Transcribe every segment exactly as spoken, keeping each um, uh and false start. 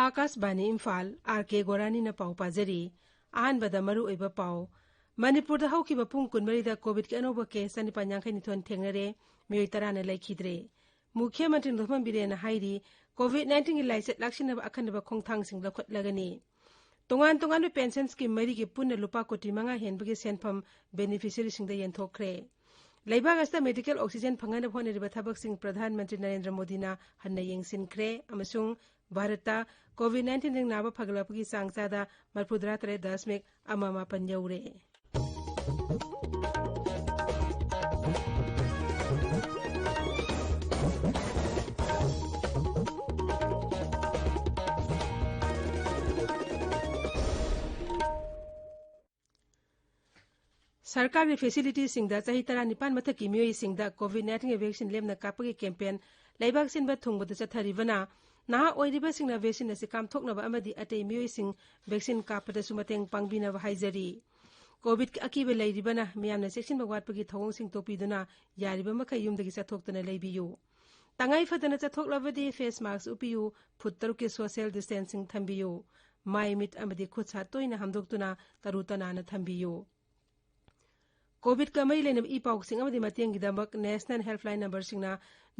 ꯑꯥꯀꯥꯁꯕꯥꯅꯤ Imphal, R ꯀꯦ ꯒꯣꯔꯥꯅꯤꯅ ꯄꯥꯎ ꯄꯥꯖꯔꯤ꯫ ꯑꯍꯥꯟꯕꯗ ꯃꯔꯨꯑꯣꯏꯕ ꯄꯥꯎ꯫ ꯃꯅꯤꯄꯨꯔꯗ ꯍꯧꯈꯤꯕ ꯄꯨꯡ ꯀꯨꯟꯃꯔꯤꯗ ꯀꯣꯚꯤꯗꯀꯤ ꯑꯅꯧꯕ ꯀꯦꯁ ꯆꯅꯤꯄꯥꯟ ꯌꯥꯡꯈꯩꯅꯤꯊꯣꯏ ꯊꯦꯡꯅꯔꯦ, ꯃꯤꯑꯣꯏ ꯇꯔꯥꯅ ꯂꯩꯈꯤꯗ꯭ꯔꯦ꯫ ꯃꯨꯈ꯭ꯌ ꯃꯟꯇ꯭ꯔꯤ ꯅꯣꯡꯊꯣꯝꯕꯝ ꯕꯤꯔꯦꯟꯅ ꯍꯥꯏꯔꯤ, ꯀꯣꯚꯤꯗ ꯅꯥꯏꯟꯇꯤꯟꯒꯤ ꯂꯥꯏꯆꯠ ꯂꯥꯛꯁꯤꯟꯅꯕ ꯑꯀꯟꯅꯕ ꯈꯣꯡꯊꯥꯡꯁꯤꯡ ꯂꯧꯈꯠꯂꯒꯅꯤ꯫ ꯇꯣꯉꯥꯟ ꯇꯣꯉꯥꯟꯕ ꯄꯦꯟꯁꯟ ꯁ꯭ꯀꯤꯝ ꯃꯔꯤꯒꯤ ꯄꯨꯟꯅ ꯂꯨꯄꯥ ꯀꯣꯇꯤ ꯃꯉꯥ ꯍꯦꯟꯕꯒꯤ ꯁꯦꯟꯐꯝ ꯕꯦꯅꯤꯐꯤꯁꯔꯤꯁꯤꯡꯗ ꯌꯦꯟꯊꯣꯛꯈ꯭ꯔꯦ꯫ ꯂꯩꯕꯥꯛ ꯑꯁꯤꯗ ꯃꯦꯗꯤꯀꯦꯜ ꯑꯣꯛꯁꯤꯖꯦꯟ ꯐꯪꯍꯟꯅꯕ ꯍꯣꯠꯅꯔꯤꯕ ꯊꯕꯛꯁꯤꯡ ꯄ꯭ꯔꯙꯥꯟ ꯃꯟꯇ꯭ꯔꯤ ꯅꯔꯦꯟꯗ꯭ꯔ ꯃꯣꯗꯤꯅ ꯍꯟꯅ ꯌꯦꯡꯁꯤꯟꯈ꯭ꯔꯦ ꯑꯃꯁꯨꯡ ꯚꯥꯔꯠꯇ ꯀꯣꯚꯤꯗ ꯅꯥꯏꯟꯇꯤꯟꯗꯒꯤ ꯅꯥꯕ ꯐꯒꯠꯂꯛꯄꯒꯤ ꯆꯥꯡ ꯆꯥꯗ ꯃꯔꯤꯐꯨꯇꯔꯥ ꯇꯔꯦꯠ ꯗꯁꯃꯤꯛ ꯑꯃ ꯃꯥꯄꯟ ꯌꯧꯔꯦ꯫ ꯁꯔꯀꯥꯔꯒꯤ ꯐꯦꯁꯤꯂꯤꯇꯤꯁꯤꯡꯗ ꯆꯍꯤ ꯇꯔꯥꯅꯤꯄꯥꯟ ꯃꯊꯛꯀꯤ ꯃꯤꯑꯣꯏꯁꯤꯡꯗ ꯀꯣꯚꯤꯗ ꯅꯥꯏꯟꯇꯤꯟꯒꯤ ꯚꯦꯛꯁꯤꯟ ꯂꯦꯝꯅ ꯀꯥꯞꯄꯒꯤ ꯀꯦꯝꯄꯦꯟ ꯂꯩꯕꯥꯛ ꯁꯤꯟꯕ ꯊꯨꯡꯕꯗ ꯆꯠꯊꯔꯤꯕꯅ, ꯅꯍꯥ ꯑꯣꯏꯔꯤꯕꯁꯤꯡꯅ ꯚꯦꯛꯁꯤꯟ ꯑꯁꯤ ꯀꯥꯞꯊꯣꯛꯅꯕ ꯑꯃꯗꯤ ꯑꯇꯩ ꯃꯤꯑꯣꯏꯁꯤꯡ ꯚꯦꯛꯁꯤꯟ ꯀꯥꯞꯄꯗꯁꯨ ꯃꯇꯦꯡ ꯄꯥꯡꯕꯤꯅꯕ ꯍꯥꯏꯖꯔꯤ꯫ ꯀꯣꯚꯤꯗꯀꯤ ꯑꯀꯤꯕ ꯂꯩꯔꯤꯕꯅ, ꯃꯤꯌꯥꯝꯅ ꯆꯦꯛꯁꯤꯟꯕ ꯋꯥꯠꯄꯒꯤ ꯊꯧꯑꯣꯡꯁꯤꯡ ꯇꯣꯛꯄꯤꯗꯨꯅ, ꯌꯥꯔꯤꯕ ꯃꯈꯩ ꯌꯨꯝꯗꯒꯤ ꯆꯠꯊꯣꯛꯇꯅ ꯂꯩꯕꯤꯌꯨ꯫ ꯇꯉꯥꯏ ꯐꯗꯅ ꯆꯠꯊꯣꯛꯂꯕꯗꯤ ꯐꯦꯁ ꯃꯥꯁꯛ ꯎꯞꯄꯤꯌꯨ, ꯐꯨꯠ ꯇꯔꯨꯛꯀꯤ ꯁꯣꯁꯤꯌꯦꯜ ꯗꯤꯁꯇꯦꯟꯁꯤꯡ ꯊꯝꯕꯤꯌꯨ, ꯃꯥꯏ ꯃꯤꯠ ꯑꯃꯗꯤ ꯈꯨꯠ ꯁꯥ ꯇꯣꯏꯅ ꯍꯥꯝꯗꯣꯛꯇꯨꯅ ꯇꯔꯨ ꯇꯅꯥꯟꯅ ꯊꯝꯕꯤꯌꯨ꯫ ꯀꯣꯚꯤꯗꯀ ꯃꯔꯤ ꯂꯩꯅꯕ ꯏ ꯄꯥꯎꯁꯤꯡ ꯑꯃꯗꯤ ꯃꯇꯦꯡꯒꯤꯗꯃꯛ ꯅꯦꯁꯅꯦꯜ ꯍꯦꯜꯞꯂꯥꯏꯟ ꯅꯝꯕꯔꯁꯤꯡꯅ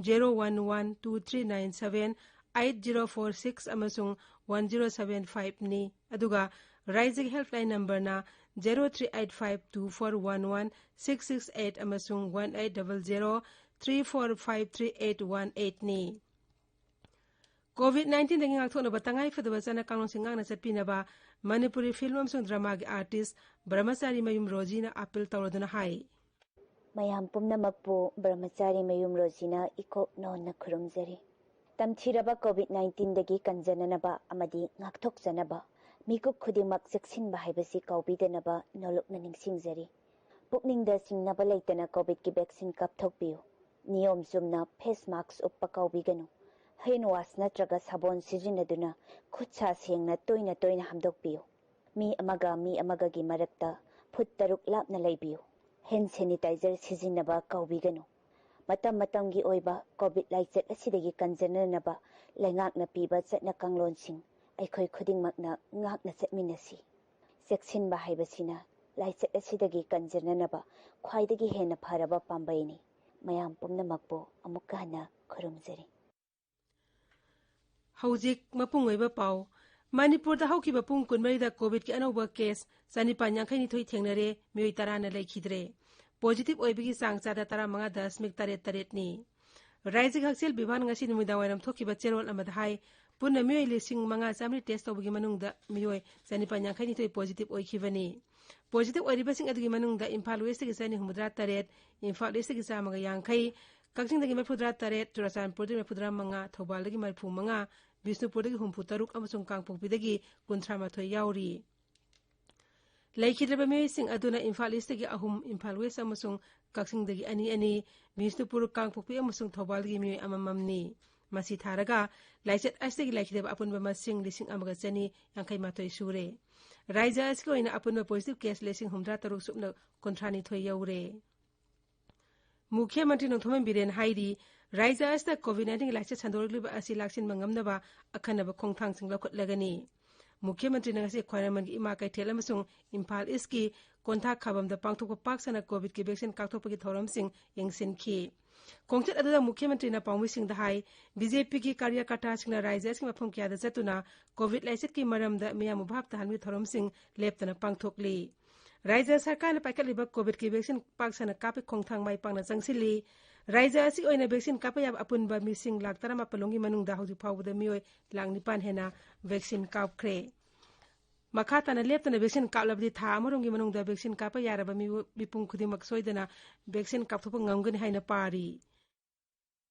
zero one one two three nine seven eight zero four six ꯑꯃꯁꯨꯡ ꯋꯥꯟ ꯖꯤꯔꯣ ꯁꯚꯦꯟ ꯐꯥꯏꯚꯅꯤ, ꯑꯗꯨꯒ ꯔꯥꯏꯖ꯭ꯌꯒꯤ ꯍꯦꯜꯞꯂꯥꯏꯟ ꯅꯝꯕꯔꯅ zero three eight five two four one one six six eight ꯑꯃꯁꯨꯡ one eight double zero three four five three eight one ꯑꯩꯠꯅꯤ꯫ COVID ꯅꯥꯏꯟꯇꯤꯟꯗꯒꯤ ꯉꯥꯛꯊꯣꯛꯅꯕ ꯇꯉꯥꯏ ꯐꯗꯕ ꯆꯠꯅ ꯀꯥꯡꯂꯣꯟꯁꯤꯡ ꯉꯥꯛꯅ ꯆꯠꯄꯤꯅꯕ ꯃꯅꯤꯄꯨꯔꯤ ꯐꯤꯜꯝ ꯑꯃꯁꯨꯡ ꯗ꯭ꯔꯃꯥꯒꯤ ꯑꯥꯔꯇꯤꯁ ꯕ꯭ꯔꯍꯃꯆꯥꯔꯤ ꯃꯌꯨꯝ ꯔꯣꯖꯤꯅ ꯑꯥꯄꯤꯜ ꯇꯧꯔꯗꯨꯅ ꯍꯥꯏ꯫ ꯃꯌꯥꯝ ꯄꯨꯝꯅꯃꯛꯄꯨ ꯕ꯭ꯔꯍꯃꯆꯥꯔꯤ ꯃꯌꯨꯝ ꯔꯣꯖꯤꯅ ꯏꯀꯣꯛ ꯅꯧꯅ ꯈꯨꯔꯨꯝꯖꯔꯤ꯫ ꯇꯝꯊꯤꯔꯕ ꯀꯣꯚꯤꯗ ꯅꯥꯏꯟꯇꯤꯟꯗꯒꯤ ꯀꯟꯖꯅꯅꯕ ꯑꯃꯗꯤ ꯉꯥꯛꯊꯣꯛꯆꯅꯕ ꯃꯤꯀꯨꯞ ꯈꯨꯗꯤꯡꯃꯛ ꯆꯦꯛꯁꯤꯟꯕ ꯍꯥꯏꯕꯁꯤ ꯀꯥꯎꯕꯤꯗꯅꯕ ꯅꯣꯂꯨꯛꯅ ꯅꯤꯡꯁꯤꯡꯖꯔꯤ꯫ ꯄꯨꯛꯅꯤꯡꯗ ꯆꯤꯡꯅꯕ ꯂꯩꯇꯅ ꯀꯣꯚꯤꯗꯀꯤ ꯚꯦꯛꯁꯤꯟ ꯀꯥꯞꯊꯣꯛꯄꯤꯌꯨ꯫ ꯅꯤꯌꯣꯝ ꯆꯨꯝꯅ ꯐꯦꯁ ꯃꯥꯁꯛ ꯎꯞꯄ ꯀꯥꯎꯕꯤꯒꯅꯨ꯫ ꯍꯦꯟ ꯋꯥꯁ ꯅꯠꯇ꯭ꯔꯒ ꯁꯥꯕꯣꯟ ꯁꯤꯖꯤꯟꯅꯗꯨꯅ ꯈꯨꯠ ꯁꯥ ꯁꯦꯡꯅ ꯇꯣꯏꯅ ꯇꯣꯏꯅ ꯍꯥꯝꯗꯣꯛꯄꯤꯌꯨ꯫ ꯃꯤ ꯑꯃꯒ ꯃꯤ ꯑꯃꯒꯒꯤ ꯃꯔꯛꯇ ꯐꯨꯠ ꯇꯔꯨꯛ ꯂꯥꯞꯅ ꯂꯩꯕꯤꯌꯨ꯫ ꯍꯦꯟ ꯁꯦꯅꯤꯇꯥꯏꯖꯔ ꯁꯤꯖꯤꯟꯅꯕ ꯀꯥꯎꯕꯤꯒꯅꯨ꯫ ꯃꯇꯝ ꯃꯇꯝꯒꯤ ꯑꯣꯏꯕ ꯀꯣꯚꯤꯗ ꯂꯥꯏꯆꯠ ꯑꯁꯤꯗꯒꯤ ꯀꯟꯖꯅꯅꯕ ꯂꯩꯉꯥꯛꯅ ꯄꯤꯕ ꯆꯠꯅ ꯀꯥꯡꯂꯣꯟꯁꯤꯡ ꯑꯩꯈꯣꯏ ꯈꯨꯗꯤꯡꯃꯛꯅ ꯉꯥꯛꯅ ꯆꯠꯃꯤꯟꯅꯁꯤ꯫ ꯆꯦꯛꯁꯤꯟꯕ ꯍꯥꯏꯕꯁꯤꯅ ꯂꯥꯏꯆꯠ ꯑꯁꯤꯗꯒꯤ ꯀꯟꯖꯅꯅꯕ ꯈ꯭ꯋꯥꯏꯗꯒꯤ ꯍꯦꯟꯅ ꯐꯔꯕ ꯄꯥꯝꯕꯩꯅꯤ꯫ ꯃꯌꯥꯝ ꯄꯨꯝꯅꯃꯛꯄꯨ ꯑꯃꯨꯛꯀ ꯍꯟꯅ ꯈꯨꯔꯨꯝꯖꯔꯤ꯫ ꯍꯧꯖꯤꯛ ꯃꯄꯨꯡ ꯑꯣꯏꯕ ꯄꯥꯎ꯫ ꯃꯅꯤꯄꯨꯔꯗ ꯍꯧꯈꯤꯕ ꯄꯨꯡ ꯀꯨꯟꯃꯔꯤꯗ ꯀꯣꯚꯤꯗꯀꯤ ꯑꯅꯧꯕ ꯀꯦꯁ ꯆꯅꯤꯄꯥꯟ ꯌꯥꯡꯈꯩꯅꯤꯊꯣꯏ ꯊꯦꯡꯅꯔꯦ, ꯃꯤꯑꯣꯏ ꯇꯔꯥꯅ ꯂꯩꯈꯤꯗ꯭ꯔꯦ꯫ ꯄꯣꯖꯤꯇꯤꯚ ꯑꯣꯏꯕꯒꯤ ꯆꯥꯡ ꯆꯥꯗ ꯇꯔꯥꯃꯉꯥ ꯗꯁꯃꯤꯛ ꯇꯔꯦꯠ ꯇꯔꯦꯠꯅꯤ꯫ ꯔꯥꯏꯖ꯭ꯌꯒꯤ ꯍꯛꯁꯦꯜ ꯕꯤꯚꯥꯒꯅ ꯉꯁꯤ ꯅꯨꯃꯤꯗꯥꯡ ꯋꯥꯏꯔꯝ ꯊꯣꯛꯈꯤꯕ ꯆꯦꯔꯣꯜ ꯑꯃꯗ ꯍꯥꯏ, ꯄꯨꯟꯅ ꯃꯤꯑꯣꯏ ꯂꯤꯁꯤꯡ ꯃꯉꯥ ꯆꯥꯃꯔꯤ ꯇꯦꯁ ꯇꯧꯕꯒꯤ ꯃꯅꯨꯡꯗ ꯃꯤꯑꯣꯏ ꯆꯅꯤꯄꯥꯟ ꯌꯥꯡꯈꯩꯅꯤꯊꯣꯏ ꯄꯣꯖꯤꯇꯤꯚ ꯑꯣꯏꯈꯤꯕꯅꯤ꯫ ꯄꯣꯖꯤꯇꯤꯚ ꯑꯣꯏꯔꯤꯕꯁꯤꯡ ꯑꯗꯨꯒꯤ ꯃꯅꯨꯡꯗ ꯏꯝꯐꯥꯜ ꯋꯦꯁꯇꯒꯤ ꯆꯅꯤ ꯍꯨꯝꯐꯨꯇꯔꯥ ꯇꯔꯦꯠ, ꯏꯝꯐꯥꯜ ꯏꯁꯇꯒꯤ ꯆꯥꯝꯃꯒ ꯌꯥꯡꯈꯩ, ꯀꯛꯆꯤꯡꯗꯒꯤ ꯃꯔꯤꯐꯨꯇꯔꯥ ꯇꯔꯦꯠ, ꯆꯨꯔꯥꯆꯥꯟꯄꯨꯔꯗꯒꯤ ꯃꯔꯤꯐꯨꯇꯔꯥ ꯃꯉꯥ, ꯊꯧꯕꯥꯜꯗꯒꯤ ꯃꯔꯤꯐꯨ ꯃꯉꯥ, ꯕꯤꯁꯅꯨꯄꯨꯔꯗꯒꯤ ꯍꯨꯝꯐꯨ ꯇꯔꯨꯛ ꯑꯃꯁꯨꯡ ꯀꯥꯡꯄꯣꯛꯄꯤꯗꯒꯤ ꯀꯨꯟꯊ꯭ꯔꯥ ꯃꯥꯊꯣꯏ ꯌꯥꯎꯔꯤ꯫ ꯂꯩꯈꯤꯗ꯭ꯔꯕ ꯃꯤꯑꯣꯏꯁꯤꯡ ꯑꯗꯨꯅ ꯏꯝꯐꯥꯜ ꯏꯁꯇꯒꯤ ꯑꯍꯨꯝ, ꯏꯝꯐꯥꯜ ꯋꯦꯁ ꯑꯃꯁꯨꯡ ꯀꯛꯆꯤꯡꯗꯒꯤ ꯑꯅꯤ ꯑꯅꯤ, ꯕꯤꯁꯅꯨꯄꯨꯔ, ꯀꯥꯡꯄꯣꯛꯄꯤ ꯑꯃꯁꯨꯡ ꯊꯧꯕꯥꯜꯗꯒꯤ ꯃꯤꯑꯣꯏ ꯑꯃꯃꯝꯅꯤ꯫ ꯃꯁꯤ ꯊꯥꯔꯒ ꯂꯥꯏꯆꯠ ꯑꯁꯤꯗꯒꯤ ꯂꯩꯈꯤꯗꯕ ꯑꯄꯨꯟꯕ ꯃꯁꯤꯡ ꯂꯤꯁꯤꯡ ꯑꯃꯒ ꯆꯅꯤ ꯌꯥꯡꯈꯩ ꯃꯥꯊꯣꯏ ꯁꯨꯔꯦ꯫ ꯔꯥꯏꯖ꯭ꯌ ꯑꯁꯤꯒꯤ ꯑꯣꯏꯅ ꯑꯄꯨꯟꯕ ꯄꯣꯖꯤꯇꯤꯚ ꯀꯦꯁ ꯂꯤꯁꯤꯡ ꯍꯨꯝꯐꯨꯇꯔꯥ ꯇꯔꯨꯛ ꯁꯨꯞꯅ ꯀꯨꯟꯊ꯭ꯔꯥ ꯅꯤꯊꯣꯏ ꯌꯧꯔꯦ꯫ ꯃꯨꯈ꯭ꯌ ꯃꯟꯇ꯭ꯔꯤ ꯅꯣꯡꯊꯣꯝꯕꯝ ꯕꯤꯔꯦꯟ ꯍꯥꯏꯔꯤ, ꯔꯥꯏꯖ꯭ꯌ ꯑꯁꯤꯗ ꯀꯣꯚꯤꯗ ꯅꯥꯏꯟꯇꯤꯟꯒꯤ ꯂꯥꯏꯆꯠ ꯁꯟꯗꯣꯔꯛꯂꯤꯕ ꯑꯁꯤ ꯂꯥꯛꯁꯤꯟꯕ ꯉꯝꯅꯕ ꯑꯈꯟꯅꯕ ꯈꯣꯡꯊꯥꯡꯁꯤꯡ ꯂꯧꯈꯠꯂꯒꯅꯤ꯫ ꯃꯨꯈ꯭ꯌ ꯃꯟꯇ꯭ꯔꯤꯅ ꯉꯁꯤ ꯈ꯭ꯋꯥꯏꯔꯝꯕꯟꯒꯤ ꯏꯃꯥ ꯀꯩꯊꯦꯜ ꯑꯃꯁꯨꯡ ꯏꯝꯐꯥꯜ ꯏꯁꯀꯤ ꯀꯣꯟꯊꯥ ꯈꯥꯕꯝꯗ ꯄꯥꯡꯊꯣꯛꯄ ꯄꯥꯛ ꯁꯟꯅ ꯀꯣꯚꯤꯗꯀꯤ ꯚꯦꯛꯁꯤꯟ ꯀꯥꯞꯊꯣꯛꯄꯒꯤ ꯊꯧꯔꯝꯁꯤꯡ ꯌꯦꯡꯁꯤꯟꯈꯤ꯫ ꯈꯣꯡꯆꯠ ꯑꯗꯨꯗ ꯃꯨꯈ꯭ꯌ ꯃꯟꯇ꯭ꯔꯤꯅ ꯄꯥꯎꯃꯤꯁꯤꯡꯗ ꯍꯥꯏ, ꯕꯤ ꯖꯦ ꯄꯤꯒꯤ ꯀꯥꯔꯌꯀꯔꯇꯥꯁꯤꯡꯅ ꯔꯥꯏꯖ꯭ꯌ ꯑꯁꯤꯒꯤ ꯃꯐꯝ ꯀꯌꯥꯗ ꯆꯠꯇꯨꯅ ꯀꯣꯚꯤꯗ ꯂꯥꯏꯆꯠꯀꯤ ꯃꯔꯝꯗ ꯃꯤꯌꯥꯝꯕꯨ ꯚꯥꯞ ꯇꯥꯍꯟꯕꯒꯤ ꯊꯧꯔꯝꯁꯤꯡ ꯂꯦꯞꯇꯅ ꯄꯥꯡꯊꯣꯛꯂꯤ꯫ ꯔꯥꯏꯖ꯭ꯌ ꯁꯔꯀꯥꯔꯅ ꯄꯥꯏꯈꯠꯂꯤꯕ ꯀꯣꯚꯤꯗꯀꯤ ꯚꯦꯛꯁꯤꯟ ꯄꯥꯛ ꯁꯟꯅ ꯀꯥꯞꯄꯒꯤ ꯈꯣꯡꯊꯥꯡ ꯃꯥꯏ ꯄꯥꯛꯅ ꯆꯪꯁꯤꯜꯂꯤ꯫ ꯔꯥꯏꯖ꯭ꯌ ꯑꯁꯤꯒꯤ ꯑꯣꯏꯅ ꯚꯦꯛꯁꯤꯟ ꯀꯥꯞꯄ ꯌꯥꯕ ꯑꯄꯨꯟꯕ ꯃꯤꯁꯤꯡ ꯂꯥꯈ ꯇꯔꯥꯃꯥꯄꯜ ꯂꯣꯝꯒꯤ ꯃꯅꯨꯡꯗ ꯍꯧꯖꯤꯛ ꯐꯥꯎꯕꯗ ꯃꯤꯑꯣꯏ ꯂꯥꯈ ꯅꯤꯄꯥꯟ ꯍꯦꯟꯅ ꯚꯦꯛꯁꯤꯟ ꯀꯥꯞꯈ꯭ꯔꯦ꯫ ꯃꯈꯥ ꯇꯥꯅ ꯂꯦꯞꯇꯅ ꯚꯦꯛꯁꯤꯟ ꯀꯥꯞꯂꯕꯗꯤ ꯊꯥ ꯑꯃꯔꯣꯝꯒꯤ ꯃꯅꯨꯡꯗ ꯚꯦꯛꯁꯤꯟ ꯀꯥꯞꯄ ꯌꯥꯔꯕ ꯃꯤꯑꯣ-, ꯃꯤꯄꯨꯝ ꯈꯨꯗꯤꯡꯃꯛ ꯁꯣꯏꯗꯅ ꯚꯦꯛꯁꯤꯟ ꯀꯥꯞꯊꯣꯛꯄ ꯉꯝꯒꯅꯤ ꯍꯥꯏꯅ ꯄꯥꯔꯤ꯫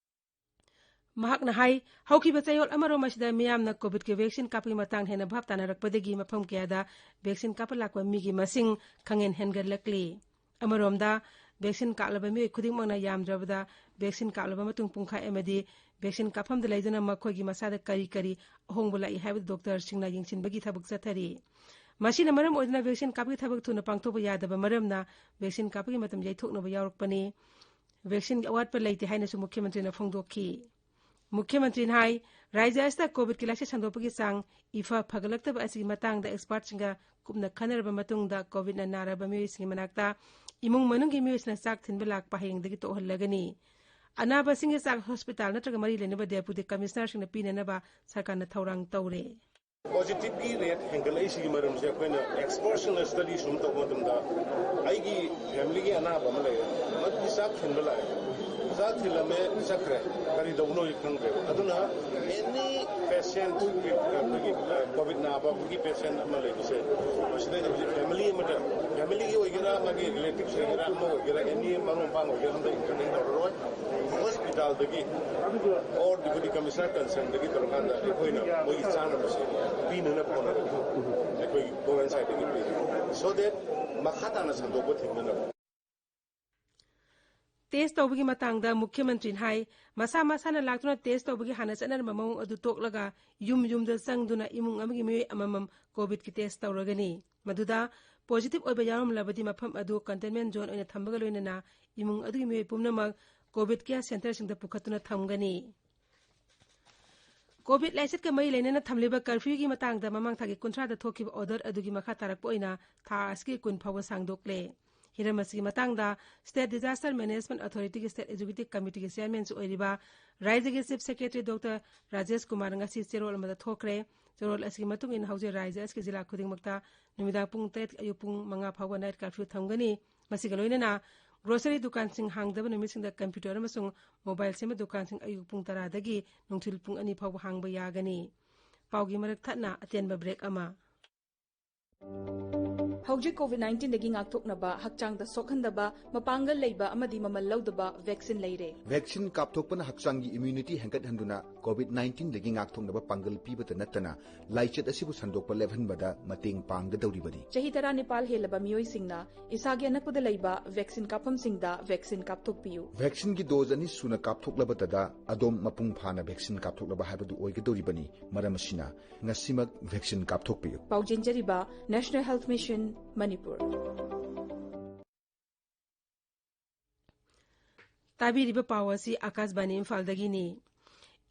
ꯃꯍꯥꯛꯅ ꯍꯥꯏ, ꯍꯧꯈꯤꯕ ꯆꯌꯣꯜ ꯑꯃꯔꯣꯝ ꯑꯁꯤꯗ ꯃꯤꯌꯥꯝꯅ ꯀꯣꯚꯤꯗꯀꯤ ꯚꯦꯛꯁꯤꯟ ꯀꯥꯞꯄꯒꯤ ꯃꯇꯥꯡꯗ ꯍꯦꯟꯅ ꯚꯥꯞ ꯇꯥꯅꯔꯛꯄꯗꯒꯤ ꯃꯐꯝ ꯀꯌꯥꯗ ꯚꯦꯛꯁꯤꯟ ꯀꯥꯞꯄ ꯂꯥꯛꯄ ꯃꯤꯒꯤ ꯃꯁꯤꯡ ꯈꯪꯍꯦꯟ ꯍꯦꯟꯒꯠꯂꯛꯂꯤ꯫ ꯑꯃꯔꯣꯝꯗ, ꯚꯦꯛꯁꯤꯟ ꯀꯥꯞꯂꯕ ꯃꯤꯑꯣꯏ ꯈꯨꯗꯤꯡꯃꯛꯅ ꯌꯥꯝꯗ꯭ꯔꯕꯗ ꯚꯦꯛꯁꯤꯟ ꯀꯥꯞꯂꯕ ꯃꯇꯨꯡ ꯄꯨꯡꯈꯥꯏ ꯑꯃꯗꯤ ꯚꯦꯛꯁꯤꯟ ꯀꯥꯞꯐꯝꯗ ꯂꯩꯗꯨꯅ ꯃꯈꯣꯏꯒꯤ ꯃꯁꯥꯗ ꯀꯔꯤ ꯀꯔꯤ ꯑꯍꯣꯡꯕ ꯂꯥꯛꯏ ꯍꯥꯏꯕꯗꯨ ꯗꯣꯛꯇꯔꯁꯤꯡꯅ ꯌꯦꯡꯁꯤꯟꯕꯒꯤ ꯊꯕꯛ ꯆꯠꯊꯔꯤ꯫ ꯃꯁꯤꯅ ꯃꯔꯝ ꯑꯣꯏꯗꯨꯅ ꯚꯦꯛꯁꯤꯟ ꯀꯥꯞꯄꯒꯤ ꯊꯕꯛ ꯊꯨꯅ ꯄꯥꯡꯊꯣꯛꯄ ꯌꯥꯗꯕ ꯃꯔꯝꯅ ꯚꯦꯛꯁꯤꯟ ꯀꯥꯞꯄꯒꯤ ꯃꯇꯝ ꯌꯩꯊꯣꯛꯅꯕ ꯌꯥꯎꯔꯛꯄꯅꯤ꯫ ꯚꯦꯛꯁꯤꯟꯒꯤ ꯑꯋꯥꯠꯄ ꯂꯩꯇꯦ ꯍꯥꯏꯅꯁꯨ ꯃꯨꯈ꯭ꯌꯃꯟꯇ꯭ꯔꯤꯅ ꯐꯣꯡꯗꯣꯛꯈꯤ꯫ ꯃꯨꯈ꯭ꯌꯃꯟꯇ꯭ꯔꯤꯅ ꯍꯥꯏ, ꯔꯥꯖ꯭ꯌ ꯑꯁꯤꯗ ꯀꯣꯚꯤꯗꯀꯤ ꯂꯥꯏꯆꯠ ꯁꯟꯗꯣꯛꯄꯒꯤ ꯆꯥꯡ ꯏꯐ ꯐꯒꯠꯂꯛꯇꯕ ꯑꯁꯤꯒꯤ ꯃꯇꯥꯡꯗ ꯑꯦꯛꯁꯄꯥꯔꯠꯁꯤꯡꯒ ꯀꯨꯞꯅ ꯈꯟꯅꯔꯕ ꯃꯇꯨꯡꯗ ꯀꯣꯚꯤꯗꯅ ꯅꯥꯔꯕ ꯃꯤꯑꯣꯏꯁꯤꯡꯒꯤ ꯃꯅꯥꯛꯇ ꯏꯃꯨꯡ ꯃꯅꯨꯡꯒꯤ ꯃꯤꯑꯣꯏꯁꯤꯡꯅ ꯆꯥꯛ ꯊꯤꯟꯕ ꯂꯥꯛꯄ ꯍꯌꯦꯡꯗꯒꯤ ꯇꯣꯛꯍꯜꯂꯒꯅꯤ꯫ ꯑꯅꯥꯕꯁꯤꯡꯒꯤ ꯆꯥꯛ ꯍꯣꯁꯄꯤꯇꯥꯜ ꯅꯠꯇ꯭ꯔꯒ ꯃꯔꯤ ꯂꯩꯅꯕ ꯗꯦꯄꯨꯇꯤ ꯀꯃꯤꯁꯅꯔꯁꯤꯡꯅ ꯄꯤꯅꯅꯕ ꯁꯔꯀꯥꯔꯅ ꯊꯧꯔꯥꯡ ꯇꯧꯔꯦ꯫ ꯄꯣꯖꯤꯇꯤꯚꯀꯤ ꯔꯦꯠ ꯍꯦꯟꯒꯠꯂꯛꯏꯁꯤꯒꯤ ꯃꯔꯝꯁꯦ ꯑꯩꯈꯣꯏꯅ ꯑꯦꯛꯁꯄꯔꯠꯁꯤꯡꯅ ꯁ꯭ꯇꯗꯤ ꯁꯨꯝ ꯇꯧꯕ ꯃꯇꯝꯗ ꯑꯩꯒꯤ ꯐꯦꯃꯤꯂꯤꯒꯤ ꯑꯅꯥꯕ ꯑꯃ ꯂꯩꯔꯦ, ꯃꯗꯨꯒꯤ ꯆꯥꯛ ꯊꯤꯟꯕ ꯂꯥꯛꯑꯦ, ꯆꯥꯛ ꯊꯤꯜꯂꯝꯃꯦ, ꯆꯠꯈ꯭ꯔꯦ, ꯀꯔꯤ ꯇꯧꯕꯅꯣ ꯈꯪꯗ꯭ꯔꯦꯕ꯫ ꯑꯗꯨꯅ ꯑꯦꯅꯤ ꯄꯦꯁꯦꯟ, ꯑꯩꯈꯣꯏꯒꯤ ꯀꯣꯚꯤꯗ ꯅꯥꯕꯒꯤ ꯄꯦꯁꯦꯟ ꯑꯃ ꯂꯩꯕꯁꯦ, ꯃꯁꯤꯗꯩꯗ ꯍꯧꯖꯤꯛ ꯐꯦꯃꯤꯂꯤ ꯑꯃꯗ, ꯐꯦꯃꯤꯂꯤꯒꯤ ꯑꯣꯏꯒꯦꯔꯥ, ꯃꯥꯒꯤ ꯔꯤꯂꯦꯇꯤꯚꯁ ꯑꯣꯏꯒꯦꯔꯥ, ꯑꯃ ꯑꯣꯏꯒꯦꯔꯥ, ꯑꯦꯅꯤ ꯃꯔꯨꯞ ꯃꯄꯥꯡ ꯑꯣꯏꯒꯦꯔꯥ, ꯑꯝꯇ ꯏꯟꯇꯔꯚꯦꯟ ꯇꯧꯔꯔꯣꯏ꯫ ꯍꯣꯁꯄꯤꯇꯥꯜꯗꯒꯤ ꯑꯣꯔ ꯗꯤꯄꯨꯇꯤ ꯀꯃꯤꯁꯅꯔ ꯀꯟꯁꯔꯟꯗꯒꯤ ꯇꯧꯔꯀꯥꯟꯗ ꯑꯩꯈꯣꯏꯅ ꯃꯣꯏꯒꯤ ꯆꯥꯅꯕꯁꯦ ꯄꯤꯅꯅꯕ ꯍꯣꯠꯅꯔꯒ ꯑꯩꯈꯣꯏ ꯒꯣꯔꯃꯦꯟ ꯁꯥꯏꯠꯇꯒꯤ ꯄꯤꯔꯤ꯫ So that ꯃꯈꯥ ꯇꯥꯅ ꯁꯟꯗꯣꯛꯄ ꯊꯤꯡꯅꯅꯕ꯫ ꯇꯦꯁ ꯇꯧꯕꯒꯤ ꯃꯇꯥꯡꯗ ꯃꯨꯈ꯭ꯌꯃꯟꯇ꯭ꯔꯤꯅ ꯍꯥꯏ, ꯃꯁꯥ ꯃꯁꯥꯅ ꯂꯥꯛꯇꯨꯅ ꯇꯦꯁ ꯇꯧꯕꯒꯤ ꯍꯥꯟꯅ ꯆꯠꯅꯔꯝꯕ ꯃꯑꯣꯡ ꯑꯗꯨ ꯇꯣꯛꯂꯒ ꯌꯨꯝ ꯌꯨꯝꯗ ꯆꯪꯗꯨꯅ ꯏꯃꯨꯡ ꯑꯃꯒꯤ ꯃꯤꯑꯣꯏ ꯑꯃꯃꯝ ꯀꯣꯚꯤꯗꯀꯤ ꯇꯦꯁ ꯇꯧꯔꯒꯅꯤ꯫ ꯃꯗꯨꯗ ꯄꯣꯖꯤꯇꯤꯚ ꯑꯣꯏꯕ ꯌꯥꯎꯔꯝꯂꯕꯗꯤ ꯃꯐꯝ ꯑꯗꯨ ꯀꯟꯇꯦꯟꯃꯦꯟ ꯖꯣꯟ ꯑꯣꯏꯅ ꯊꯝꯕꯒ ꯂꯣꯏꯅꯅ ꯏꯃꯨꯡ ꯑꯗꯨꯒꯤ ꯃꯤꯑꯣꯏ ꯄꯨꯝꯅꯃꯛ ꯀꯣꯚꯤꯗ ꯀꯤꯌꯔ ꯁꯦꯟꯇꯔꯁꯤꯡꯗ ꯄꯨꯈꯠꯇꯨꯅ ꯊꯝꯒꯅꯤ꯫ ꯀꯣꯚꯤꯗ ꯂꯥꯏꯆꯠꯀ ꯃꯔꯤ ꯂꯩꯅꯅ ꯊꯝꯂꯤꯕ ꯀꯔꯐ꯭ꯌꯨꯒꯤ ꯃꯇꯥꯡꯗ ꯃꯃꯥꯡ ꯊꯥꯒꯤ ꯀꯨꯟꯊ꯭ꯔꯥꯗ ꯊꯣꯛꯈꯤꯕ ꯑꯣꯔꯗꯔ ꯑꯗꯨꯒꯤ ꯃꯈꯥ ꯇꯥꯔꯛꯄ ꯑꯣꯏꯅ ꯊꯥ ꯑꯁꯤꯒꯤ ꯀꯨꯟ ꯐꯥꯎꯕ ꯁꯥꯡꯗꯣꯛꯂꯦ꯫ ꯍꯤꯔꯝ ꯑꯁꯤꯒꯤ ꯃꯇꯥꯡꯗ ꯁ꯭ꯇꯦꯠ ꯗꯤꯖꯥꯁꯇꯔ ꯃꯦꯅꯦꯖꯃꯦꯟꯠ ꯑꯣꯊꯣꯔꯤꯇꯤꯒꯤ ꯁ꯭ꯇꯦꯠ ꯑꯦꯛꯖꯤꯀ꯭ꯌꯨꯇꯤꯚ ꯀꯃꯤꯇꯤꯒꯤ ꯆꯤꯌꯔꯃꯦꯟꯁꯨ ꯑꯣꯏꯔꯤꯕ ꯔꯥꯖ꯭ꯌꯒꯤ chief secretary doctor Rajesh Kumar ꯉꯁꯤ ꯆꯦꯔꯣꯜ ꯑꯃꯗ ꯊꯣꯛꯈ꯭ꯔꯦ꯫ ꯆꯦꯔꯣꯜ ꯑꯁꯤꯒꯤ ꯃꯇꯨꯡ ꯏꯟꯅ ꯍꯧꯖꯤꯛ ꯔꯥꯖ꯭ꯌ ꯑꯁꯤꯒꯤ ꯖꯤꯂꯥ ꯈꯨꯗꯤꯡꯃꯛꯇ ꯅꯨꯃꯤꯗꯥꯡ ꯄꯨꯡ ꯇꯔꯦꯠ ꯑꯌꯨꯛ ꯄꯨꯡ ꯃꯉꯥ ꯐꯥꯎꯕ ꯅꯥꯏꯠ ꯀꯔꯐ꯭ꯌꯨ ꯊꯝꯒꯅꯤ꯫ ꯃꯁꯤꯒ ꯂꯣꯏꯅꯅ ꯒ꯭ꯔꯣꯁꯔꯤ ꯗꯨꯀꯥꯟꯁꯤꯡ ꯍꯥꯡꯗꯕ ꯅꯨꯃꯤꯠꯁꯤꯡꯗ ꯀꯝꯄ꯭ꯌꯨꯇꯔ ꯑꯃꯁꯨꯡ ꯃꯣꯕꯥꯏꯜ ꯁꯦꯝꯕ ꯗꯨꯀꯥꯟꯁꯤꯡ ꯑꯌꯨꯛ ꯄꯨꯡ ꯇꯔꯥꯗꯒꯤ ꯅꯨꯡꯊꯤꯜ ꯄꯨꯡ ꯑꯅꯤ ꯐꯥꯎꯕ ꯍꯥꯡꯕ ꯌꯥꯒꯅꯤ꯫ ꯄꯥꯎꯒꯤ ꯃꯔꯛ ꯊꯠꯅ ꯑꯇꯦꯟꯕ ꯕ꯭ꯔꯦꯛ ꯑꯃ꯫ ꯍꯧꯖꯤꯛ ꯀꯣꯚꯤꯗ ꯅꯥꯏꯟꯇꯤꯟꯗꯒꯤ ꯉꯥꯛꯊꯣꯛꯅꯕ, ꯍꯛꯆꯥꯡꯗ ꯁꯣꯛꯍꯟꯗꯕ, ꯃꯄꯥꯡꯒꯜ ꯂꯩꯕ ꯑꯃꯗꯤ ꯃꯃꯜ ꯂꯧꯗꯕ ꯚꯦꯛꯁꯤꯟ ꯂꯩꯔꯦ꯫ ꯚꯦꯛꯁꯤꯟ ꯀꯥꯞꯊꯣꯛꯄꯅ ꯍꯛꯆꯥꯡꯒꯤ ꯏꯝꯌꯨꯅꯤꯇꯤ ꯍꯦꯟꯒꯠꯍꯟꯗꯨꯅ ꯀꯣꯚꯤꯗ ꯅꯥꯏꯟꯇꯤꯟꯗꯒꯤ ꯉꯥꯛꯊꯣꯛꯅꯕ ꯄꯥꯡꯒꯜ ꯄꯤꯕꯇ ꯅꯠꯇꯅ ꯂꯥꯏꯆꯠ ꯑꯁꯤꯕꯨ ꯁꯟꯗꯣꯛꯄ ꯂꯦꯞꯍꯟꯕꯗ ꯃꯇꯦꯡ ꯄꯥꯡꯒꯗꯧꯔꯤꯕꯅꯤ꯫ ꯆꯍꯤ ꯇꯔꯥꯅꯤꯄꯥꯜ ꯍꯦꯜꯂꯕ ꯃꯤꯑꯣꯏꯁꯤꯡꯅ ꯏꯁꯥꯒꯤ ꯑꯅꯛꯄꯗ ꯂꯩꯕ ꯚꯦꯛꯁꯤꯟ ꯀꯥꯞꯐꯝꯁꯤꯡꯗ ꯚꯦꯛꯁꯤꯟ ꯀꯥꯞꯊꯣꯛꯄꯤꯌꯨ꯫ ꯚꯦꯛꯁꯤꯟꯒꯤ ꯗꯣꯖ ꯑꯅꯤ ꯁꯨꯅ ꯀꯥꯞꯊꯣꯛꯂꯕꯗꯗ ꯑꯗꯣꯝ ꯃꯄꯨꯡ ꯐꯥꯅ ꯚꯦꯛꯁꯤꯟ ꯀꯥꯞꯊꯣꯛꯂꯕ ꯍꯥꯏꯕꯗꯨ ꯑꯣꯏꯒꯗꯧꯔꯤꯕꯅꯤ꯫ ꯃꯔꯝ ꯑꯁꯤꯅ ꯉꯁꯤꯃꯛ ꯚꯦꯛꯁꯤꯟ ꯀꯥꯞꯊꯣꯛꯄꯤꯌꯨ꯫ ꯄꯥꯎꯖꯦꯟꯖꯔꯤꯕ National Health Mission, ꯃꯅꯤꯄꯨꯔ꯫ ꯇꯥꯕꯤꯔꯤꯕ ꯄꯥꯎ ꯑꯁꯤ ꯑꯥꯀꯥꯁꯕꯥꯅꯤ ꯏꯝꯐꯥꯜꯗꯒꯤꯅꯤ꯫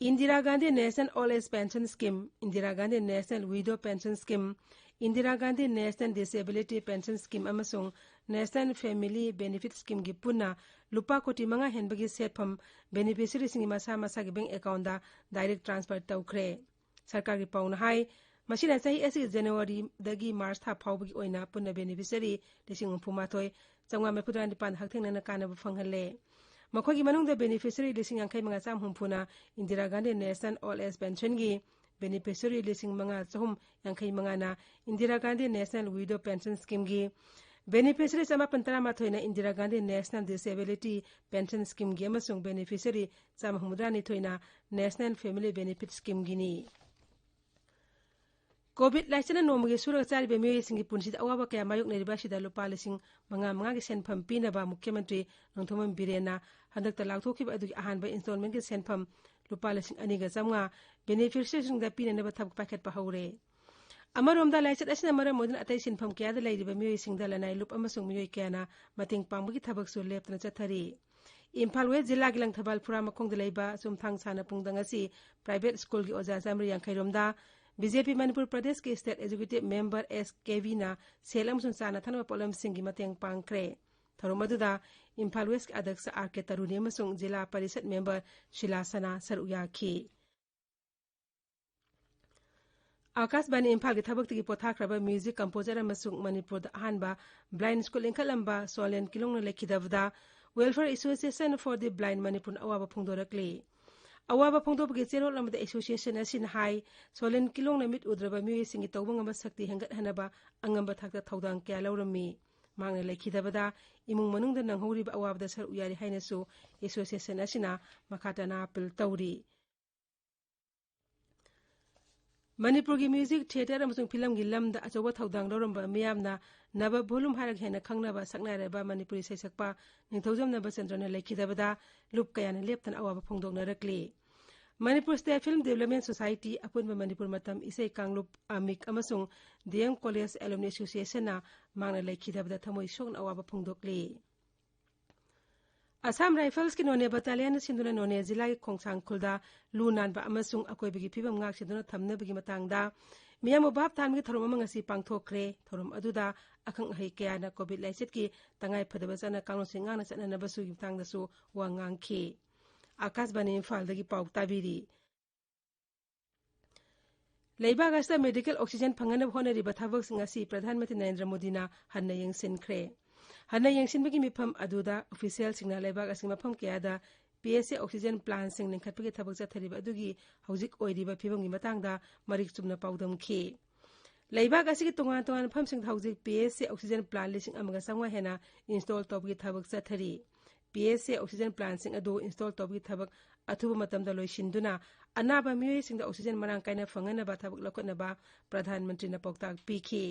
Indira Gandhi national old age pension scheme, Indira Gandhi national widow pension scheme, Indira Gandhi national disability pension scheme ꯑꯃꯁꯨꯡ ꯅꯦꯁꯅꯦꯜ ꯐꯦꯃꯤꯂꯤ ꯕꯦꯅꯤꯐꯤꯠ ꯁ꯭ꯀꯤꯝꯒꯤ ꯄꯨꯟꯅ ꯂꯨꯄꯥ ꯀꯣꯇꯤ ꯃꯉꯥ ꯍꯦꯟꯕꯒꯤ ꯁꯦꯠꯐꯝ ꯕꯦꯅꯤꯐꯤꯁꯔꯤꯁꯤꯡꯒꯤ ꯃꯁꯥ ꯃꯁꯥꯒꯤ ꯕꯦꯡ ꯑꯦꯀꯥꯎꯟꯗ ꯗꯥꯏꯔꯦꯛ ꯇ꯭ꯔꯥꯟꯁꯐꯔ ꯇꯧꯈ꯭ꯔꯦ꯫ ꯁꯔꯀꯥꯔꯒꯤ ꯄꯥꯎꯅ ꯍꯥꯏ, ꯃꯁꯤꯅ ꯆꯍꯤ ꯑꯁꯤꯒꯤ ꯖꯅꯋꯥꯔꯤꯗꯒꯤ ꯃꯥꯔꯆ ꯊꯥ ꯐꯥꯎꯕꯒꯤ ꯑꯣꯏꯅ ꯄꯨꯟꯅ ꯕꯦꯅꯤꯐꯤꯁꯔꯤ ꯂꯤꯁꯤꯡ ꯍꯨꯝꯐꯨ ꯃꯥꯊꯣꯏ ꯆꯥꯝꯃꯉꯥ ꯃꯔꯤꯐꯨ ꯇꯔꯥ ꯅꯤꯄꯥꯟ ꯍꯛꯊꯦꯡꯅꯅ ꯀꯥꯟꯅꯕ ꯐꯪꯍꯜꯂꯦ꯫ ꯃꯈꯣꯏꯒꯤ ꯃꯅꯨꯡꯗ ꯕꯦꯅꯤꯐꯤꯁꯔꯤ ꯂꯤꯁꯤꯡ ꯌꯥꯡꯈꯩ ꯃꯉꯥ ꯆꯥꯝꯃ ꯍꯨꯝꯐꯨꯅ Indira Gandhi national old age ꯄꯦꯟꯁꯟꯒꯤ, ꯕꯦꯅꯤꯐꯤꯁꯔꯤ ꯂꯤꯁꯤꯡ ꯃꯉꯥ ꯆꯍꯨꯝ ꯌꯥꯡꯈꯩ ꯃꯉꯥꯅ Indira Gandhi national widow pension ꯁ꯭ꯀꯤꯝꯒꯤ, ꯕꯦꯅꯤꯐꯤꯁꯔꯤ ꯆꯃꯥꯄꯟ ꯇꯔꯥꯃꯥꯊꯣꯏꯅ Indira Gandhi national disability pension ꯁ꯭ꯀꯤꯝꯒꯤ ꯑꯃꯁꯨꯡ ꯕꯦꯅꯤꯐꯤꯁꯔꯤ ꯆꯥꯝꯃ ꯍꯨꯝꯐꯨꯇꯔꯥ ꯅꯤꯊꯣꯏꯅ ꯅꯦꯁꯅꯦꯜ ꯐꯦꯃꯤꯂꯤ ꯕꯦꯅꯤꯐꯤꯠ ꯁ꯭ꯀꯤꯝꯒꯤꯅꯤ꯫ ꯀꯣꯚꯤꯗ ꯂꯥꯏꯆꯠꯅ ꯅꯣꯡꯃꯒꯤ ꯁꯨꯔꯒ ꯆꯥꯔꯤꯕ ꯃꯤꯑꯣꯏꯁꯤꯡꯒꯤ ꯄꯨꯟꯁꯤꯗ ꯑꯋꯥꯕ ꯀꯌꯥ ꯃꯥꯌꯣꯛꯅꯔꯤꯕ ꯑꯁꯤꯗ ꯂꯨꯄꯥ ꯂꯤꯁꯤꯡ ꯃꯉꯥ ꯃꯉꯥꯒꯤ ꯁꯦꯟꯐꯝ ꯄꯤꯅꯕ ꯃꯨꯈ꯭ꯌ ꯃꯟꯇ꯭ꯔꯤ ꯅꯣꯡꯊꯣꯝꯕꯝ ꯕꯤꯔꯦꯟꯅ ꯍꯟꯗꯛꯇ ꯂꯥꯎꯊꯣꯛꯈꯤꯕ ꯑꯗꯨꯒꯤ ꯑꯍꯥꯟꯕ ꯏꯟꯁꯇꯣꯜꯃꯦꯟꯒꯤ ꯁꯦꯟꯐꯝ ꯂꯨꯄꯥ ꯂꯤꯁꯤꯡ ꯑꯅꯤꯒ ꯆꯥꯝꯃꯉꯥ ꯕꯦꯅꯤꯐꯤꯁꯔꯤꯁꯤꯡꯗ ꯄꯤꯅꯅꯕ ꯊꯕꯛ ꯄꯥꯏꯈꯠꯄ ꯍꯧꯔꯦ꯫ ꯑꯃꯔꯣꯝꯗ, ꯂꯥꯏꯆꯠ ꯑꯁꯤꯅ ꯃꯔꯝ ꯑꯣꯏꯗꯨꯅ ꯑꯇꯩ ꯁꯤꯟꯐꯝ ꯀꯌꯥꯗ ꯂꯩꯔꯤꯕ ꯃꯤꯑꯣꯏꯁꯤꯡꯗ ꯂꯅꯥꯏ ꯂꯨꯞ ꯑꯃꯁꯨꯡ ꯃꯤꯑꯣꯏ ꯀꯌꯥꯅ ꯃꯇꯦꯡ ꯄꯥꯡꯕꯒꯤ ꯊꯕꯛꯁꯨ ꯂꯦꯞꯇꯅ ꯆꯠꯊꯔꯤ꯫ ꯏꯝꯐꯥꯜ ꯋꯦꯁ ꯖꯤꯂꯥꯒꯤ ꯂꯪꯊꯕꯥꯜ ꯐꯨꯔꯥꯃꯈꯣꯡꯗ ꯂꯩꯕ ꯆꯨꯝꯊꯥꯡ ꯁꯥꯟꯅ ꯄꯨꯡꯗꯪ ꯑꯁꯤ ꯄ꯭ꯔꯥꯏꯚꯦꯠ ꯁ꯭ꯀꯨꯜꯒꯤ ꯑꯣꯖꯥ ꯆꯥꯃꯔꯤ ꯌꯥꯡꯈꯩ ꯔꯣꯝꯗ ꯕꯤ ꯖꯦ ꯄꯤ ꯃꯅꯤꯄꯨꯔ ꯄ꯭ꯔꯗꯦꯁꯀꯤ ꯁ꯭ꯇꯦꯠ ꯑꯦꯛꯖꯤꯀ꯭ꯌꯨꯇꯤꯚ ꯃꯦꯝꯕꯔ ꯑꯦꯁ ꯀꯦ ꯚꯤꯅ ꯁꯦꯜ ꯑꯃꯁꯨꯡ ꯆꯥꯅ ꯊꯛꯅꯕ ꯄꯣꯠꯂꯝꯁꯤꯡꯒꯤ ꯃꯇꯦꯡ ꯄꯥꯡꯈ꯭ꯔꯦ꯫ ꯊꯧꯔꯝ ꯑꯗꯨꯗ ꯏꯝꯐꯥꯜ ꯋꯦꯁꯀꯤ ꯑꯗ꯭ꯌꯛꯁ ꯑꯥꯔ ꯀꯦ ꯇꯔꯨꯅꯤ ꯑꯃꯁꯨꯡ ꯖꯤꯂꯥ ꯄꯔꯤꯁꯠ ꯃꯦꯝꯕꯔ ꯁꯤꯂꯥ ꯁꯅꯥ ꯁꯔꯨꯛ ꯌꯥꯈꯤ꯫ ꯑꯥꯀꯥꯁꯕꯥꯅꯤ ꯏꯝꯐꯥꯜꯒꯤ ꯊꯕꯛꯇꯒꯤ ꯄꯣꯊꯥꯈ꯭ꯔꯕ ꯃ꯭ꯌꯨꯖꯤꯛ ꯀꯝꯄꯣꯖꯔ ꯑꯃꯁꯨꯡ ꯃꯅꯤꯄꯨꯔꯗ ꯑꯍꯥꯟꯕ ꯕ꯭ꯂꯥꯏꯟ ꯁ꯭ꯀꯨꯜ ꯂꯤꯡꯈꯠꯂꯝꯕ ꯁꯣꯂꯦꯟ ꯀꯤꯂꯣꯡꯅ ꯂꯩꯈꯤꯗꯕꯗ Welfare Association for the Blind ꯃꯅꯤꯄꯨꯔꯅ ꯑꯋꯥꯕ ꯐꯣꯡꯗꯣꯔꯛꯂꯤ꯫ ꯑꯋꯥꯕ ꯐꯣꯡꯗꯣꯛꯄꯒꯤ ꯆꯦꯔꯣꯜ ꯑꯃꯗ ꯑꯦꯁꯣꯁꯤꯌꯦꯁꯟ ꯑꯁꯤꯅ ꯍꯥꯏ, ꯁꯣꯂꯦꯟ ꯀꯤꯂꯣꯡꯅ ꯃꯤꯠ ꯎꯗ꯭ꯔꯕ ꯃꯤꯑꯣꯏꯁꯤꯡꯒꯤ ꯇꯧꯕ ꯉꯝꯕ ꯁꯛꯇꯤ ꯍꯦꯟꯒꯠꯍꯟꯅꯕ ꯑꯉꯝꯕ ꯊꯥꯛꯇ ꯊꯧꯗꯥꯡ ꯀꯌꯥ ꯂꯧꯔꯝꯃꯤ꯫ ꯃꯍꯥꯛꯅ ꯂꯩꯈꯤꯗꯕꯗ ꯏꯃꯨꯡ ꯃꯅꯨꯡꯗ ꯅꯪꯍꯧꯔꯤꯕ ꯑꯋꯥꯕꯗ ꯁꯔꯨꯛ ꯌꯥꯔꯤ ꯍꯥꯏꯅꯁꯨ ꯑꯦꯁꯣꯁꯤꯌꯦꯁꯟ ꯑꯁꯤꯅ ꯃꯈꯥ ꯇꯥꯅ ꯑꯥꯄꯤꯜ ꯇꯧꯔꯤ꯫ ꯃꯅꯤꯄꯨꯔꯒꯤ ꯃ꯭ꯌꯨꯖꯤꯛ, ꯊꯤꯌꯦꯇꯔ ꯑꯃꯁꯨꯡ ꯐꯤꯂꯝꯒꯤ ꯂꯝꯗ ꯑꯆꯧꯕ ꯊꯧꯗꯥꯡ ꯂꯧꯔꯝꯕ ꯃꯤꯌꯥꯝꯅ ꯅꯕ ꯚꯣꯂꯨꯝ ꯍꯥꯏꯔꯒ ꯍꯦꯟꯅ ꯈꯪꯅꯕ ꯁꯛꯅꯥꯏꯔꯕ ꯃꯅꯤꯄꯨꯔꯤ ꯁꯩꯁꯛꯄ ꯅꯤꯡꯊꯧꯖꯝ ꯅꯕꯆꯟꯗ꯭ꯔꯅ ꯂꯩꯈꯤꯗꯕꯗ ꯂꯨꯞ ꯀꯌꯥꯅ ꯂꯦꯞꯇꯅ ꯑꯋꯥꯕ ꯐꯣꯡꯗꯣꯛꯅꯔꯛꯂꯤ꯫ Manipur state film development society, ꯑꯄꯨꯟꯕ ꯃꯅꯤꯄꯨꯔ ꯃꯇꯝ ꯏꯁꯩ ꯀꯥꯡꯂꯨꯞ, ꯑꯃꯤꯛ ꯑꯃꯁꯨꯡ ꯗꯤ ꯑꯦꯝ ꯀꯣꯂꯦꯖ ꯑꯦꯂꯨꯝꯅꯤ ꯑꯦꯁꯣꯁꯤꯌꯦꯁꯟꯅ ꯃꯍꯥꯛꯅ ꯂꯩꯈꯤꯗꯕꯗ ꯊꯃꯣꯏ ꯁꯣꯛꯅ ꯑꯋꯥꯕ ꯐꯣꯡꯗꯣꯛꯂꯤ꯫ ꯑꯁꯥꯝ ꯔꯥꯏꯐꯜꯁꯀꯤ ꯅꯣꯅꯦ ꯕꯇꯥꯂꯤꯌꯟꯅ ꯁꯤꯟꯗꯨꯅ ꯅꯣꯅꯦ ꯖꯤꯂꯥꯒꯤ ꯈꯣꯡꯁꯥꯡ ꯈꯨꯜꯗ ꯂꯨ ꯅꯥꯟꯕ ꯑꯃꯁꯨꯡ ꯑꯀꯣꯏꯕꯒꯤ ꯐꯤꯕꯝ ꯉꯥꯛ ꯁꯦꯟꯗꯨꯅ ꯊꯝꯅꯕꯒꯤ ꯃꯇꯥꯡꯗ ꯃꯤꯌꯥꯝꯕꯨ ꯚꯥꯞ ꯇꯥꯍꯟꯕꯒꯤ ꯊꯧꯔꯝ ꯑꯃ ꯉꯁꯤ ꯄꯥꯡꯊꯣꯛꯈ꯭ꯔꯦ꯫ ꯊꯧꯔꯝ ꯑꯗꯨꯗ ꯑꯈꯪ ꯑꯍꯩ ꯀꯌꯥꯅ ꯀꯣꯚꯤꯗ ꯂꯥꯏꯆꯠꯀꯤ ꯇꯉꯥꯏ ꯐꯗꯕ ꯆꯠꯅ ꯀꯥꯡꯂꯣꯟꯁꯤꯡ ꯉꯥꯛꯅ ꯆꯠꯅꯅꯕꯁꯨꯒꯤ ꯃꯇꯥꯡꯗꯁꯨ ꯋꯥ ꯉꯥꯡꯈꯤ꯫ ꯑꯀꯥꯁꯕꯥꯅꯤ ꯏꯝꯐꯥꯜꯗꯒꯤ ꯄꯥꯎ ꯇꯥꯕꯤꯔꯤ꯫ ꯂꯩꯕꯥꯛ ꯑꯁꯤꯗ ꯃꯦꯗꯤꯀꯦꯜ ꯑꯣꯛꯁꯤꯖꯦꯟ ꯐꯪꯅꯅꯕ ꯍꯣꯠꯅꯔꯤꯕ ꯊꯕꯛꯁꯤꯡ ꯑꯁꯤ ꯄ꯭ꯔꯙꯥꯟ ꯃꯟꯇ꯭ꯔꯤ ꯅꯔꯦꯟꯗ꯭ꯔ ꯃꯣꯗꯤꯅ ꯍꯟꯅ ꯌꯦꯡꯁꯤꯟꯈ꯭ꯔꯦ꯫ ꯍꯟꯅ ꯌꯦꯡꯁꯤꯟꯕꯒꯤ ꯃꯤꯐꯝ ꯑꯗꯨꯗ ꯑꯣꯐꯤꯁꯤꯌꯦꯜꯁꯤꯡꯅ ꯂꯩꯕꯥꯛ ꯑꯁꯤꯒꯤ ꯃꯐꯝ ꯀꯌꯥꯗ ꯄꯤ ꯑꯦꯁ ꯑꯦ ꯑꯣꯛꯁꯤꯖꯦꯟ ꯄ꯭ꯂꯥꯟꯁꯤꯡ ꯂꯤꯡꯈꯠꯄꯒꯤ ꯊꯕꯛ ꯆꯠꯊꯔꯤꯕ ꯑꯗꯨꯒꯤ ꯍꯧꯖꯤꯛ ꯑꯣꯏꯔꯤꯕ ꯐꯤꯕꯝꯒꯤ ꯃꯇꯥꯡꯗ ꯃꯔꯤꯛ ꯆꯨꯝꯅ ꯄꯥꯎꯗꯝꯈꯤ꯫ ꯂꯩꯕꯥꯛ ꯑꯁꯤꯒꯤ ꯇꯣꯉꯥꯟ ꯇꯣꯉꯥꯟꯕ ꯃꯐꯝꯁꯤꯡꯗ ꯍꯧꯖꯤꯛ ꯄꯤ ꯑꯦꯁ ꯑꯦ ꯑꯣꯛꯁꯤꯖꯦꯟ ꯄ꯭ꯂꯥꯟ ꯂꯤꯁꯤꯡ ꯑꯃꯒ ꯆꯥꯝꯃꯉꯥ ꯍꯦꯟꯅ ꯏꯟꯁꯇꯣꯜ ꯇꯧꯕꯒꯤ ꯊꯕꯛ ꯆꯠꯊꯔꯤ꯫ ꯄꯤ ꯑꯦꯁ ꯑꯦ ꯑꯣꯛꯁꯤꯖꯦꯟ ꯄ꯭ꯂꯥꯟꯁꯤꯡ ꯑꯗꯨ ꯏꯟꯁꯇꯣꯜ ꯇꯧꯕꯒꯤ ꯊꯕꯛ ꯑꯊꯨꯕ ꯃꯇꯝꯗ ꯂꯣꯏꯁꯤꯟꯗꯨꯅ ꯑꯅꯥꯕ ꯃꯤꯑꯣꯏꯁꯤꯡꯗ ꯑꯣꯛꯁꯤꯖꯦꯟ ꯃꯔꯥꯡ ꯀꯥꯏꯅ ꯐꯪꯍꯟꯅꯕ ꯊꯕꯛ ꯂꯧꯈꯠꯅꯕ ꯄ꯭ꯔꯙꯥꯟ ꯃꯟꯇ꯭ꯔꯤꯅ ꯄꯥꯎꯇꯥꯛ ꯄꯤꯈꯤ꯫